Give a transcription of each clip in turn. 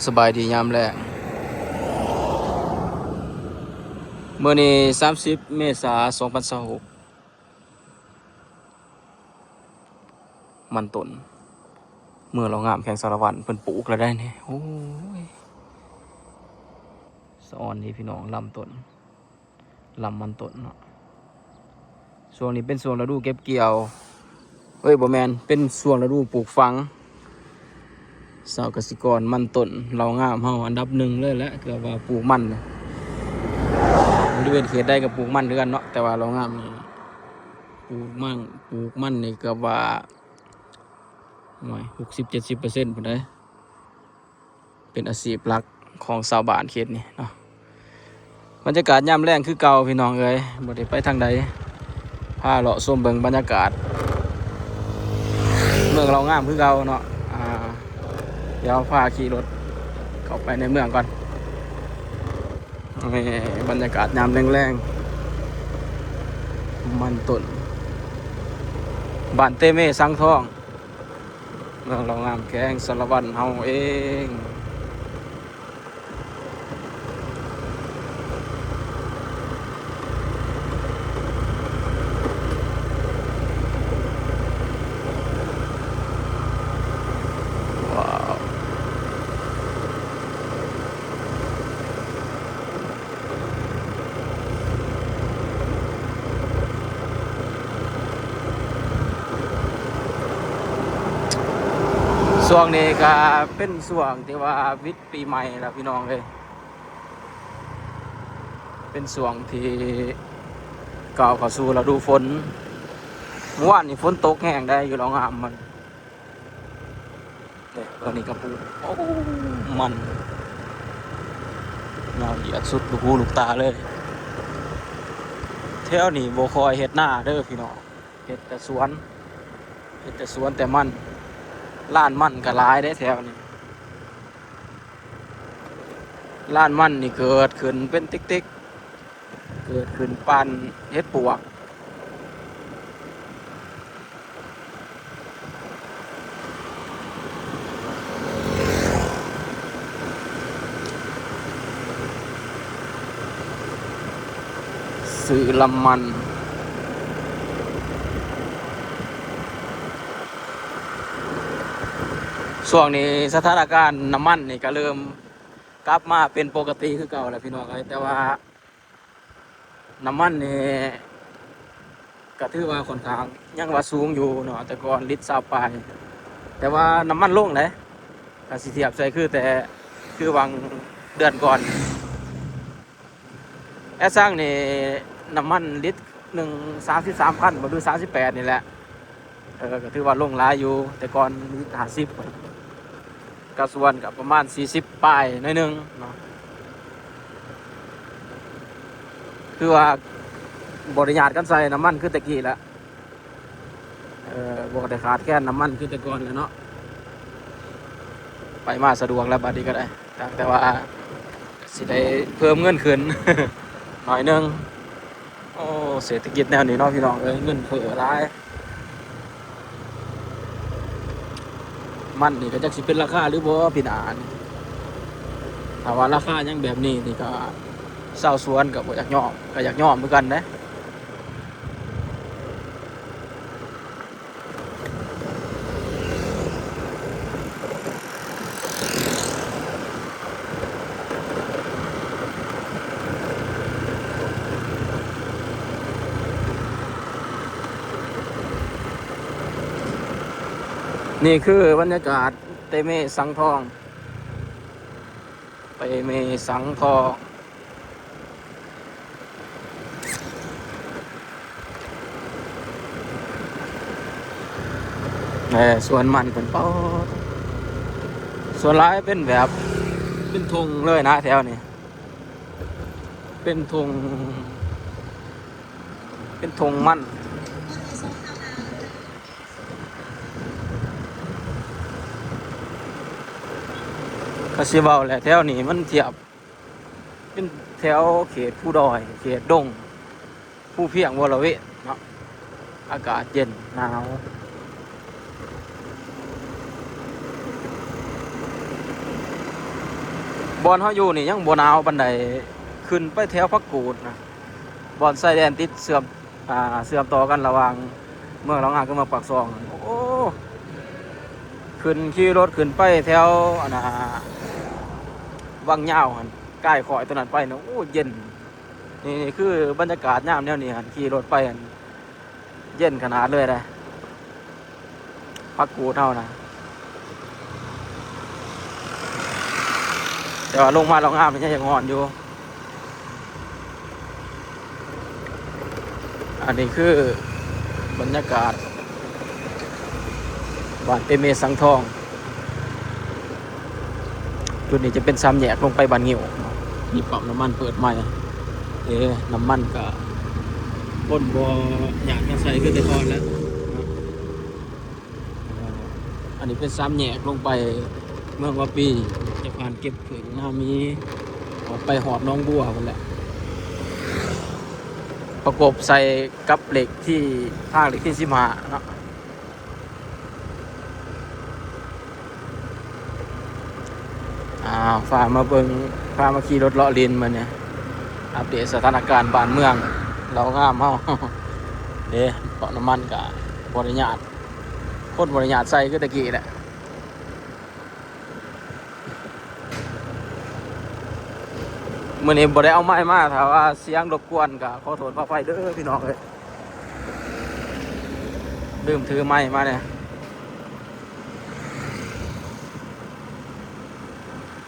ສະບາຍດີຍາມແລງ ມື້ນີ້ສາມສິບເມສາສອງພັນຊາວຫົກ ມັນຕົ້ນ ເມືອງເລົ່າງາມ ແຂວງສາລະວັນ ເພິ່ນປູກແລ້ວໄດ໋ນີ້. ໂອ້ຍ ສະອອນເດ້ພີ່ນ້ອງ ລຳຕົ້ນ. ລຳມັນຕົ້ນເນາະ ຊ່ວງນີ້ເປັນຊ່ວງລະດູເກັບກ່ຽວ ເອີຍ ບໍ່ແມ່ນ ເປັນຊ່ວງລະດູປູກຝັງ. ຊາວກະສິກອນມັນຕົ້ນເລົ່າງາມເຮົາອັນດັບໜຶ່ງເລີຍແຫຼະ ເກືອບວ່າປູກມັນ ບໍລິເວນເຂດໃດກໍປູກມັນຄືກັນເນາະ ແຕ່ວ່າເລົ່າງາມນີ້ປູກມັນ ປູກມັນນີ້ເກືອບວ່າ ໂອ້ຍ ຫົກສິບເຈັດສິບເປີເຊັນພຸ້ນເດ້. ເປັນອາຊີບຫຼັກຂອງຊາວບ້ານເຂດນີ້ເນາະ. ບັນຍາກາດຍາມແລງຄືເກົ່າພີ່ນ້ອງເອີຍ ບໍ່ໄດ້ໄປທາງໃດ ພາເລາະຊົມເບິ່ງບັນຍາກາດເມືອງເລົ່າງາມຄືເກົ່າເນາະ. ອ່າ ດຽວພາຂີ່ລົດເຂົ້າໄປໃນເມືອງກ່ອນ. ນີ້ບັນຍາກາດຍາມແລງໆ ມັນຕົ້ນ ບ້ານເຕເມ ສັງທອງ ເມືອງເລົ່າງາມ ແຂວງສາລະວັນເຮົາເອງ. ວ້າວ ຊ່ວງນີ້ກະເປັນຊ່ວງທີ່ວ່າວິດປີໃໝ່ແລ້ວພີ່ນ້ອງເອີຍ ເປັນຊ່ວງທີ່ກ້າວເຂົ້າສູ່ລະດູຝົນ. ມື້ວານນີ້ຝົນຕົກແຮງໄດ໋ ຢູ່ເລົ່າງາມມັນ. ເດ້ ຕອນນີ້ກໍປູກ ໂອ້ ມັນຍາວຢຽດສຸດລູກຫູລູກຕາເລີຍ. ແຖວນີ້ບໍ່ຄ່ອຍເຮັດນາເດີພີ່ນ້ອງ ເຮັດແຕ່ສວນ ເຮັດແຕ່ສວນແຕ່ມັນ. ລານມັນກໍຫຼາຍເດ້ແຖວນີ້ ລານມັນນີ້ເກີດຂຶ້ນເປັນຕິກໆ. ເກີດຂຶ້ນປານເຫັດປວກ. ຊື້ລຳມັນ ຊ່ວງນີ້ສະຖານະການນ້ຳມັນນີ້ກໍເລີ່ມກັບມາເປັນປົກກະຕິຄືເກົ່າແລ້ວພີ່ນ້ອງເອີຍ ແຕ່ວ່າ ນ້ຳມັນນີ້ກະຖືວ່າຂ້ອນຂ້າງຍັງວ່າສູງຢູ່ເນາະ ແຕ່ກ່ອນລິດຊາວປາຍ ແຕ່ວ່ານ້ຳມັນລົງເດ້ ຖ້າຊິທຽບໃສ່ຄືແຕ່ ຄືຫວ່າງເດືອນກ່ອນ. ແອດຊັງນີ້ນ້ຳມັນລິດໜຶ່ງສາມສິບສາມພັນບໍ່ ຫຼື ສາມສິບແປດນີ້ແຫຼະ. ເອີ ກໍຖືວ່າລົງຫຼາຍຢູ່ ແຕ່ກ່ອນມີຫ້າສິບ ກະສວນກໍປະມານສີ່ສິບປາຍໜ້ອຍໜຶ່ງເນາະ ຄືວ່າບໍ່ໄດ້ຍາດກັນໃສ່ນ້ຳມັນຄືແຕ່ກີ້ແລ້ວ ເອີ ບໍ່ໄດ້ຂາດແຄນນ້ຳມັນຄືແຕ່ກ່ອນແລ້ວເນາະ ໄປມາສະດວກແລ້ວບາດນີ້ກໍໄດ້ ຕ່າງແຕ່ວ່າ ຊິໄດ້ເພີ່ມເງິນຂຶ້ນໜ້ອຍໜຶ່ງ. ໂອ້ ເສດຖະກິດແນວນີ້ເນາະພີ່ນ້ອງເອີຍ ເງິນເຟີ້ຫຼາຍ. ມັນນີ້ກໍຈັກຊິເປັນລາຄາຫຼືບໍ່ປີໜ້ານີ້ ຖ້າວ່າລາຄາຍັງແບບນີ້ນີ້ກໍຊາວສວນກໍບໍ່ຢາກຍອມ ກໍຢາກຍອມຄືກັນເດ້. ນີ້ຄືບັນຍາກາດເຕເມສັງທອງ ເຕເມສັງທອງ. ເອີ ສວນມັນເພິ່ນ ປາດ ສ່ວນຫຼາຍເປັນແບບ ເປັນທົ່ງເລີຍນະແຖວນີ້ ເປັນທົ່ງ ເປັນທົ່ງມັນ. ກໍຊິເວົ້າແຫຼະ ແຖວນີ້ມັນທຽບ ເປັນແຖວເຂດພູດອຍ ເຂດດົງ ພູພຽງ ວໍລະເວນເນາະ ອາກາດເຢັນໜາວ. ບ່ອນເຮົາຢູ່ນີ້ຍັງບໍ່ໜາວປານໃດ ຂຶ້ນໄປແຖວຜັກກູດນະ ບ່ອນຊາຍແດນຕິດເຊື່ອມ ອ່າ ເຊື່ອມຕໍ່ກັນລະຫວ່າງເມືອງເລົ່າງາມກັບເມືອງປາກຊ່ອງ. ໂອ້ ຂຶ້ນ ຂີ່ລົດຂຶ້ນໄປແຖວ ອັນນ່າ ວັງຍາວຫັ້ນ ກາຍຂ້ອຍຕົວນັ້ນໄປນະ ໂອ້ ເຢັນ. ນີ້ ນີ້ຄືບັນຍາກາດຍາມແນວນີ້ຫັ້ນ ຂີ່ລົດໄປຫັ້ນ ເຢັນຂະໜາດເລີຍເດ້ ຜັກກູດເຮົານະ. ແຕ່ວ່າລົງມາເລົ່າງາມນີ້ຍັງຢາກຮ້ອນຢູ່. ອັນນີ້ຄືບັນຍາກາດບ້ານເປເມສັງທອງ. ຈຸດນີ້ຈະເປັນສາມແຍກລົງໄປບ້ານງິ້ວເນາະ ມີປ້ຳນ້ຳມັນເປີດໃໝ່. ເອີ ນ້ຳມັນກະຄົນບໍ່ຢາກມາໃສ່ຄືແຕ່ກ່ອນແລ້ວເນາະ. ອັນນີ້ເປັນສາມແຍກລົງໄປເມືອງວາປີ ຈະຜ່ານເກັບເຂື່ອນນາມີ ອອກໄປຮອດໜອງບົວພຸ້ນແຫຼະ ປະກົບໃສ່ກັບເລກທີ່ ທາງເລກທີ່ສິບຫ້າເນາະ. ອ້າວ ພາມາເບິ່ງ ພາມາຂີ່ລົດເລາະຫຼິ້ນມື້ນີ້ ອັບເດດສະຖານະການບ້ານເມືອງເລົ່າງາມເຮົາເດ້. ເພາະນ້ຳມັນກະບໍ່ໄດ້ຍາດ ຄົນບໍ່ໄດ້ຍາດໃສ່ຄືແຕ່ກີ້ແຫຼະ. ມື້ນີ້ບໍ່ໄດ້ເອົາໄມມາ ຖ້າວ່າສຽງລົບກວນກະຂໍໂທດຂໍອະໄພເດີພີ່ນ້ອງເອີຍ. ລືມຖືໄມມາແດ່.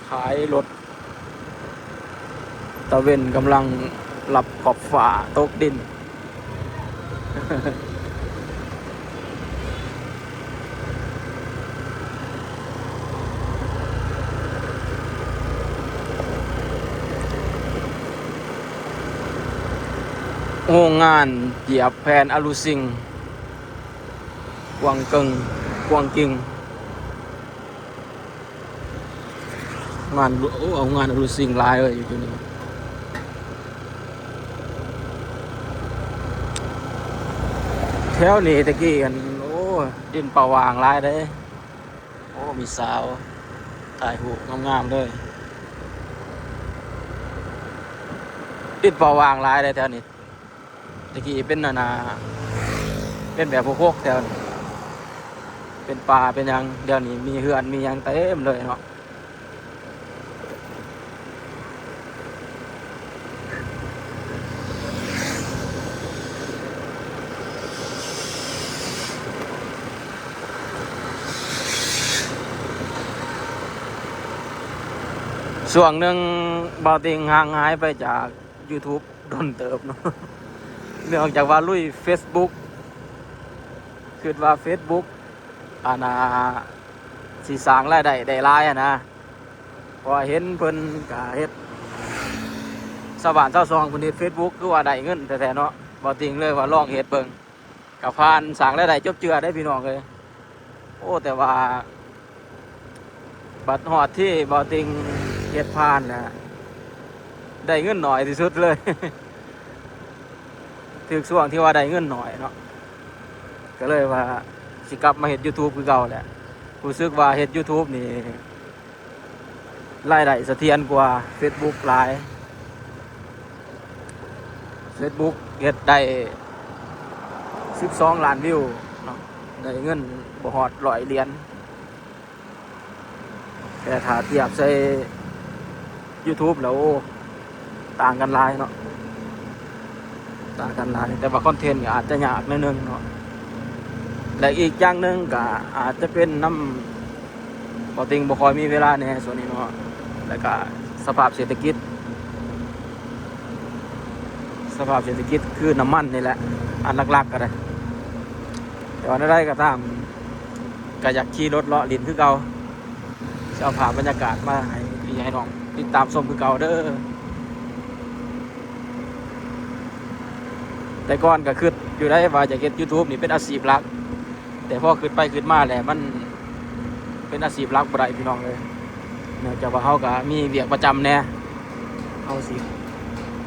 ຂາຍລົດ ຕາເວັນກຳລັງລັບຂອບຟ້າຕົກດິນ. ໂຮງງານຈຽບແຜ່ນອາລູຊິງ ກວາງເກິ່ງ ກວາງກິ່ງ ງານ ໂອ້ ໂຮງງານອາລູຊິງຫຼາຍເວີຍຢູ່ຕົວນີ້. ແຖວນີ້ແຕ່ກີ້ຫັ້ນ ໂອ້ ດິນເປົ່າຫວ່າງຫຼາຍເດ້. ໂອ້ ມີສາວຖ່າຍຮູບງາມໆເລີຍ. ດິນເປົ່າຫວ່າງຫຼາຍເດ້ແຖວນີ້. ແຕ່ກີ້ເປັນອັນນ່າ ເປັນແບບຫົກໆ ແຖວນີ້ ເປັນປ່າເປັນຫຍັງ. ດຽວນີ້ມີເຮືອນມີຫຍັງເຕັມເລີຍເນາະ. ຊ່ວງໜຶ່ງບ່າວຕິ່ງຫ່າງຫາຍໄປຈາກ YouTube ດົນເຕີບເນາະ ເນື່ອງຈາກວ່າລຸຍ Facebook ຄິດວ່າ Facebook ອັນນ່າ ຊິສ້າງລາຍໄດ້ໄດ້ຫຼາຍຫັ້ນນະ ເພາະວ່າເຫັນເພິ່ນກະເຮັດ ຊາວບ້ານຊາວຊ່ອງເພິ່ນເຮັດ Facebook ຄືວ່າໄດ້ເງິນແທ້ໆເນາະ. ບ່າວຕິ່ງເລີຍວ່າລອງເຮັດເບິ່ງ ກະຜ່ານ ສ້າງລາຍໄດ້ຈົບເຈື່ອເດ້ພີ່ນ້ອງເອີຍ. ໂອ້ ແຕ່ວ່າບັດຮອດທີ່ບ່າວຕິ່ງເຮັດຜ່ານນະ ໄດ້ເງິນໜ້ອຍທີ່ສຸດເລີຍ ຖືກຊ່ວງທີ່ວ່າໄດ້ເງິນໜ້ອຍເນາະ ກະເລີຍວ່າຊິກັບມາເຮັດ YouTube ຄືເກົ່າແຫຼະ. ຮູ້ສຶກວ່າເຮັດ YouTube ນີ້ ລາຍໄດ້ສະຖຽນກວ່າ Facebook ຫຼາຍ. Facebook ເຮັດໄດ້ສິບສອງລ້ານວິວເນາະ ໄດ້ເງິນບໍ່ຮອດຮ້ອຍຫຼຽນ. ແຕ່ຖ້າທຽບໃສ່ YouTube ແລ້ວ ໂອ້ ຕ່າງກັນຫຼາຍເນາະ ຕ່າງກັນຫຼາຍ. ແຕ່ວ່າຄອນເທັນກໍອາດຈະຍາກໜ້ອຍໜຶ່ງເນາະ ແລະ ອີກຢ່າງໜຶ່ງກໍອາດຈະເປັນນຳ ບ່າວຕິ່ງບໍ່ຄ່ອຍມີເວລາແດ່ຊ່ວງນີ້ເນາະ ແລ້ວກະສະພາບເສດຖະກິດ ສະພາບເສດຖະກິດຄືນ້ຳມັນນີ້ແຫຼະ ອັນຫຼັກໆກໍໄດ້. ແຕ່ວ່າແນວໃດກໍຕາມ ກໍຢາກຂີ່ລົດເລາະຫຼິ້ນຄືເກົ່າ ຊິເອົາພາບບັນຍາກາດມາໃຫ້ພີ່ໃຫຍ່ນ້ອງຕິດຕາມຊົມຄືເກົ່າເດີ. ແຕ່ກ່ອນກໍຄິດຢູ່ໄດ໋ວ່າຢາກເຮັດ YouTube ນີ້ເປັນອາຊີບຫຼັກ ແຕ່ພໍຄິດໄປຄິດມາແລ້ວ ມັນເປັນອາຊີບຫຼັກບໍ່ໄດ້ພີ່ນ້ອງເອີຍ ເນື່ອງຈາກວ່າເຮົາກໍມີວຽກປະຈຳແດ່. ເຮົາຊິ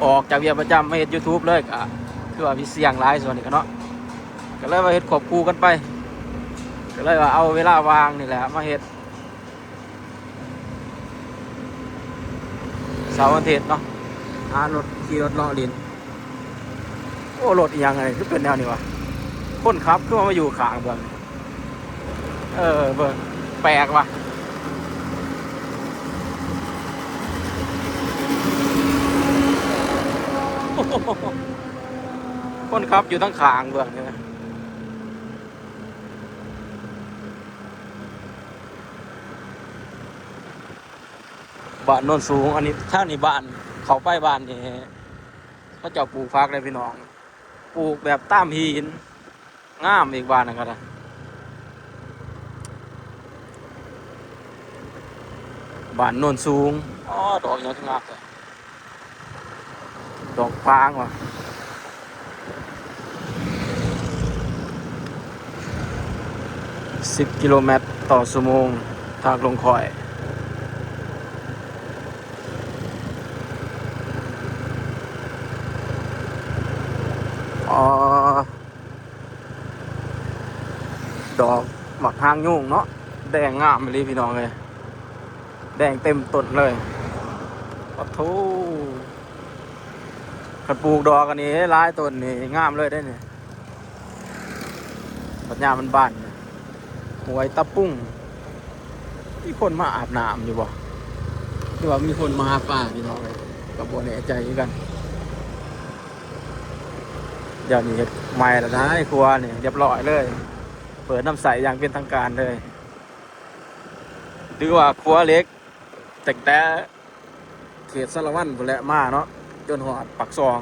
ອອກຈາກວຽກປະຈຳມາເຮັດ YouTube ເລີຍ ກໍຄືວ່າມີສ່ຽງຫຼາຍສ່ວນນີ້ກໍເນາະ ກໍເລີຍວ່າເຮັດຄວບຄູ່ກັນໄປ ກໍເລີຍວ່າເອົາເວລາວ່າງນີ້ແຫຼະມາເຮັດ. ເສົາວັນອາທິດເນາະ ຫາລົດ ຂີ່ລົດເລາະຫຼິ້ນ. ໂອ້ ລົດອີ່ຫຍັງອັນນີ້ ຄືເປັນແນວນີ້ວະ? ຄົນຂັບຄືວ່າມາຢູ່ຂ້າງເບື້ອງ ເອີ ເບິ່ງ ແປກວ່ະ. ຄົນຂັບຢູ່ທາງຂ້າງເບື້ອງນີ້ນະ. ບ້ານໂນນສູງ ອັນນີ້ ທາງນີ້ບ້ານ ເຂົ້າໄປບ້ານນີ້ ເຂົາເຈົ້າປູກຜັກເດ້ພີ່ນ້ອງ ປູກແບບຕາມຫີນ ງາມອີກ ບ້ານນັ້ນກໍໄດ້ ບ້ານໂນນສູງ. ອໍ ດອກຫຍັງຄືງາມແທ້? ດອກຟາງຫວາ? ສິບກິໂລແມັດຕໍ່ຊົ່ວໂມງ ທາງລົງຂ້ອຍ. ອໍ ດອກໝາກຫາງຍູງເນາະ ແດງງາມອີ່ຫຼີພີ່ນ້ອງເອີຍ ແດງເຕັມຕົ້ນເລີຍ. ປະໂທ້ ຄັນປູກດອກອັນນີ້ຫຼາຍຕົ້ນນີ້ງາມເລີຍເດ້ນີ້. ບັດຍາມມັນບານ ຫ້ວຍຕະປຸງ ມີຄົນມາອາບນ້ຳຢູ່ບໍ່ ຫຼືວ່າມີຄົນມາຫາປາພີ່ນ້ອງເອີຍ ກໍບໍ່ແນ່ໃຈຄືກັນ. ດຽວນີ້ເຮັດໃໝ່ແລ້ວນະ ໃນຄົວນີ້ ຮຽບຮ້ອຍເລີຍ ເປີດນຳໃຊ້ຢ່າງເປັນທາງການເລີຍ. ຫຼືວ່າຂົວເຫຼັກ ຕັ້ງແຕ່ເຂດສາລະວັນພຸ້ນແຫຼະມາເນາະ ຈົນຮອດປາກຊ່ອງ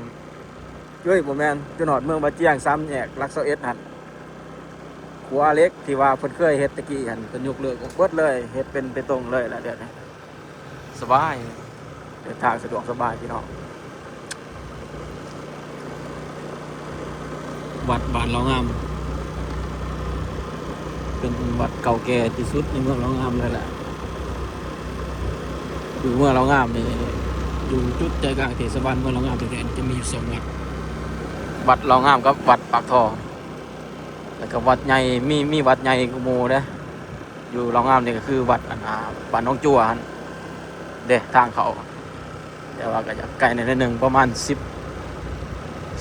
ເອີຍ ບໍ່ແມ່ນ ຈົນຮອດເມືອງບາຈຽງ ສາມແຍກຫຼັກຊາວເອັດຫັ້ນ. ຂົວເຫຼັກທີ່ວ່າເພິ່ນເຄີຍເຮັດແຕ່ກີ້ຫັ້ນ ເພິ່ນຍົກເລີກອອກເບິດເລີຍ ເຮັດເປັນເບຕົງເລີຍລະ ດຽວນີ້ສະບາຍ. ເດີນທາງສະດວກສະບາຍພີ່ນ້ອງ. ວັດບ້ານເລົ່າງາມ ເປັນວັດເກົ່າແກ່ທີ່ສຸດໃນເມືອງເລົ່າງາມເລີຍແຫຼະ. ຢູ່ເມືອງເລົ່າງາມນີ້ ຢູ່ຈຸດໃຈກາງເທດສະບານເມືອງເລົ່າງາມແທ້ໆ ຈະມີຢູ່ສອງວັດ ວັດເລົ່າງາມກັບວັດປາກທໍ່ ແລ້ວກໍວັດໃຫຍ່ ມີ ມີວັດໃຫຍ່ກວ່າໝູ່ເດ້. ຢູ່ເລົ່າງາມນີ້ກໍຄືວັດ ອັນ ອ່າ ບ້ານໜອງຈົວຫັ້ນເດ້ ທາງເຂົ້າ ແຕ່ວ່າກໍຈະໄກໜ້ອຍໜຶ່ງ ປະມານສິບ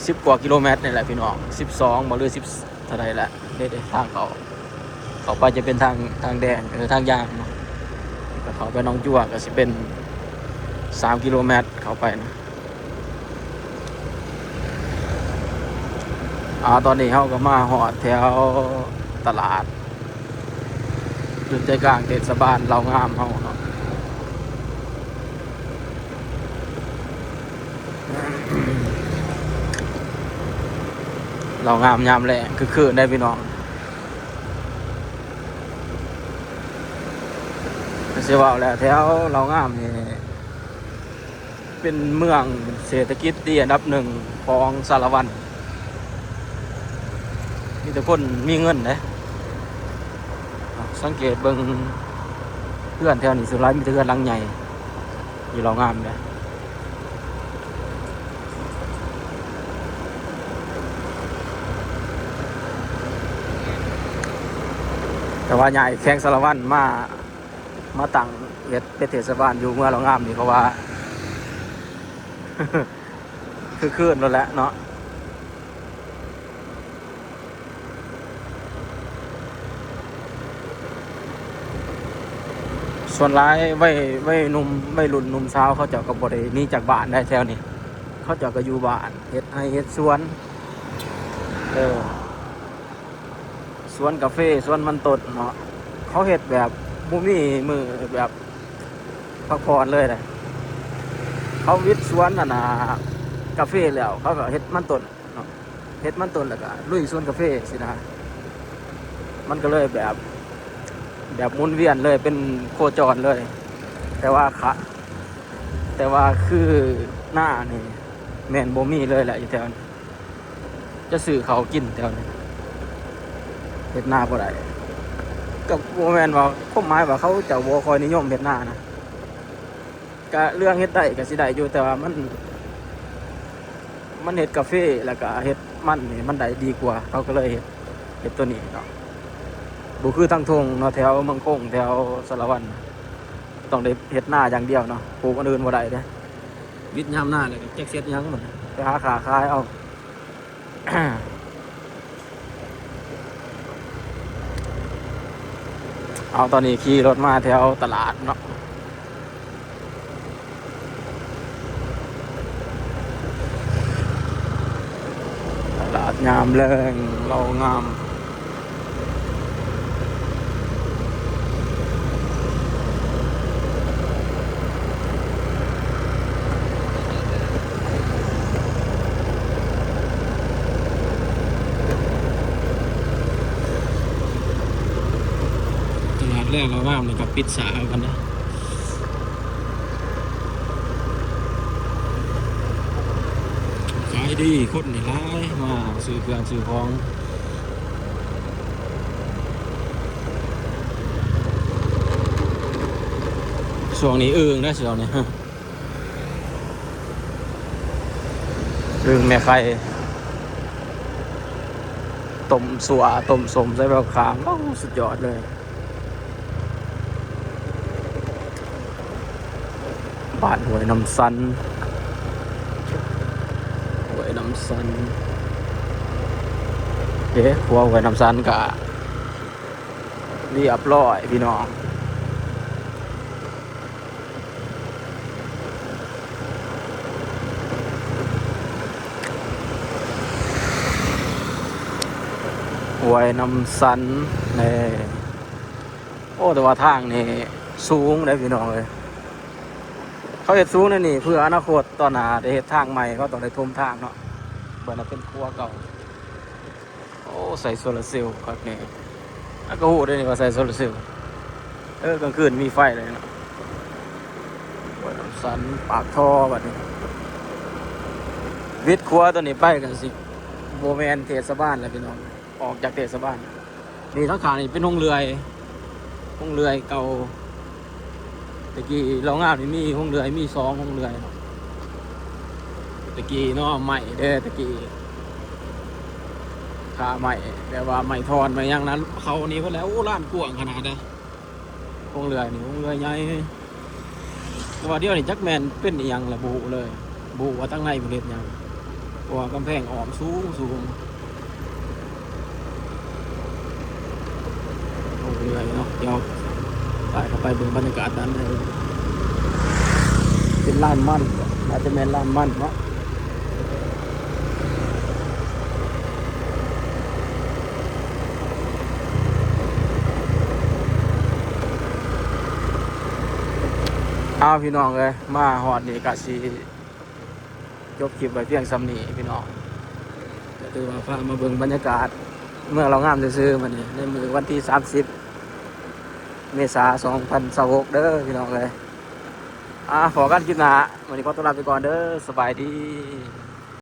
ສິບກວ່າກິໂລແມັດນີ້ແຫຼະພີ່ນ້ອງ ສິບສອງບໍ່ ຫຼື ສິບເທົ່າໃດແຫຼະ ເດ້ ທາງເຂົ້າ ເຂົ້າໄປຈະເປັນທາງ ທາງແດງ ເອີ ທາງຍາງເນາະ. ກໍເຂົ້າໄປໜອງຈົວກໍຊິເປັນສາມກິໂລແມັດເຂົ້າໄປນະ. ອ່າ ຕອນນີ້ເຮົາກໍມາຮອດແຖວຕະຫຼາດ ຢູ່ໃຈກາງເທດສະບານເລົ່າງາມເຮົາເນາະ. ເລົ່າງາມຍາມແລງ ຄຶກຄື້ນເດ້ພີ່ນ້ອງ. ກໍຊິເວົ້າແລ້ວ ແຖວເລົ່າງາມນີ້ ເປັນເມືອງເສດຖະກິດດີອັນດັບໜຶ່ງຂອງສາລະວັນ ມີແຕ່ຄົນມີເງິນເດ້. ສັງເກດເບິ່ງເຮືອນແຖວນີ້ ສ່ວນຫຼາຍມີແຕ່ເຮືອນຫຼັງໃຫຍ່ ຢູ່ເລົ່າງາມເດ້. ແຕ່ວ່າຍ້າຍແຂວງສາລະວັນມາ ມາຕັ້ງເຮັດເປັນເທດສະບານຢູ່ເມືອງເລົ່າງາມນີ້ ເພາະວ່າ ຄືຄືນໂລດແຫຼະເນາະ. ສ່ວນຫຼາຍໄວ ໄວໜຸ່ມ ໄວລຸ້ນໜຸ່ມສາວ ເຂົາເຈົ້າກໍບໍ່ໄດ້ໜີຈາກບ້ານໃດແຖວນີ້ ເຂົາເຈົ້າກໍຢູ່ບ້ານ ເຮັດໄຮ່ເຮັດສວນ ເອີ ສວນກາເຟ ສວນມັນຕົ້ນເນາະ. ເຂົາເຮັດແບບບໍ່ມີມື້ແບບພັກຜ່ອນເລີຍນະ. ເຂົາຫວິດສວນອັນນ່າກາເຟແລ້ວ ເຂົາກໍເຮັດມັນຕົ້ນເນາະ ເຮັດມັນຕົ້ນແລ້ວກໍລຸຍສວນກາເຟຊີ້ນະ. ມັນກໍເລີຍແບບ ແບບໝູນວຽນເລີຍ ເປັນໂຄຈອນເລີຍ. ແຕ່ວ່າຂະ ແຕ່ວ່າຄືນານີ້ແມ່ນບໍ່ມີເລີຍແຫຼະຢູ່ແຖວນີ້. ຈະຊື້ເຂົ້າກິນແຖວນີ້ ເຮັດນາບໍ່ໄດ້. ກໍບໍ່ແມ່ນວ່າ ຄວາມໝາຍວ່າເຂົາເຈົ້າບໍ່ຄ່ອຍນິຍົມເຮັດນານະ. ກະເລື່ອງເຮັດໄດ້ກະຊິໄດ້ຢູ່ ແຕ່ວ່າມັນ ມັນເຮັດກາເຟ ແລ້ວກະເຮັດມັນນີ້ ມັນໄດ້ດີກວ່າ ເຂົາກໍເລີຍເຮັດ ເຮັດໂຕນີ້ເນາະ. ບໍ່ຄືທາງທົ່ງເນາະ ແຖວເມືອງຄົງ ແຖວສາລະວັນ ຕ້ອງໄດ້ເຮັດນາຢ່າງດຽວເນາະ ປູກອັນອື່ນບໍ່ໄດ້ເດ້. ວິດຍາມນາແລ້ວກໍຈັກເຮັດຫຍັງບັດນີ້ ໄປຫາຄ້າຂາຍເອົາ. ເອົາ ຕອນນີ້ຂີ່ລົດມາແຖວຕະຫຼາດເນາະ. ຕະຫຼາດຍາມແລງ ເລົ່າງາມ. ຕະຫຼາດແລງເລົ່າງາມນີ້ກໍປິດຊ້າຄືກັນນະ. ຂາຍດີ ຄົນນີ້ຫຼາຍ ມາຊື້ເຄື່ອງຊື້ຂອງ. ຊ່ວງນີ້ອຶ່ງນະ ຊ່ວງນີ້ ອຶ່ງແມ່ໄຂ່ ຕົ້ມຊົ່ວ ຕົ້ມສົ້ມໃສ່ໃບບັກຂາມ ໂອ້ ສຸດຍອດເລີຍ. ບ້ານຫ້ວຍນ້ຳຊັນ ຫ້ວຍນ້ຳຊັນ ເດ້ ຂົວຫ້ວຍນ້ຳຊັນກະລຽບຮ້ອຍພີ່ນ້ອງ. ຫ້ວຍນ້ຳຊັນ ນີ້ ໂອ້ ແຕ່ວ່າທາງນີ້ສູງເດ້ພີ່ນ້ອງເອີຍ. ເຂົາເຮັດສູງແນວນີ້ເພື່ອອະນາຄົດຕອນໜ້າໄດ້ເຮັດທາງໃໝ່ ເຂົາຕ້ອງໄດ້ຖົມທາງເນາະ. ເບິ່ງນະ ເປັນຂົວເກົ່າ. ໂອ້ ໃສ່ໂຊລາເຊວຄັກແນ່. ອາ ກໍຮູ້ເດ້ນີ້ວ່າໃສ່ໂຊລາເຊວ. ເອີ ກາງຄືນມີໄຟເລີຍເນາະ. ຫ້ວຍນ້ຳຊັນ ປາກທໍ່ບັດນີ້. ວິດຂົວຕົວນີ້ໄປກໍຊິບໍ່ແມ່ນເທດສະບານແລ້ວພີ່ນ້ອງ ອອກຈາກເທດສະບານ. ນີ້ທາງຂ້າງນີ້ເປັນໂຮງເລື່ອຍ ໂຮງເລື່ອຍເກົ່າ. ແຕ່ກີ້ເລົ່າງາມນີ້ມີໂຮງເລື່ອຍ ມີສອງໂຮງເລື່ອຍ. ແຕ່ກີ້ເນາະ ໄມ້ເດ້ ແຕ່ກີ້ຄ້າໄມ້ ແບບວ່າໄມ້ທ່ອນໄມ້ຫຍັງນັ້ນ ເຂົານີ້ເພິ່ນແຫຼະ. ໂອ້ ລານກວ້າງຂະໜາດໃດ. ໂຮງເລື່ອຍນີ້ໂຮງເລື່ອຍໃຫຍ່ ແຕ່ວ່າດຽວນີ້ຈັກແມ່ນເປັນອີ່ຫຍັງລະ ບໍ່ຮູ້ເລີຍ ບໍ່ຮູ້ວ່າທາງໃນເພິ່ນເຮັດຫຍັງ ເພາະວ່າກຳແພງອ້ອມສູງໆ. ໂຮງເລື່ອຍເນາະ ດຽວໄປ ເຂົ້າໄປເບິ່ງບັນຍາກາດດ້ານໃນ. ເປັນລານມັນ ອາດຈະແມ່ນລານມັນເນາະ. ເອົາ ພີ່ນ້ອງເອີຍ ມາຮອດນີ້ກະຊິຈົບຄລິບໄວ້ພຽງສ່ຳນີ້ພີ່ນ້ອງ. ກະຖືວ່າພາມາເບິ່ງບັນຍາກາດເມືອງເລົ່າງາມຊື່ໆ ມື້ນີ້ ໃນມື້ວັນທີສາມສິບ ເມສາ ສອງພັນຊາວຫົກເດີພີ່ນ້ອງເອີຍ. ອາ ພໍ້ກັນຄລິບໜ້າ ມື້ນີ້ຂໍຕົວລາໄປກ່ອນເດີ ສະບາຍດີ.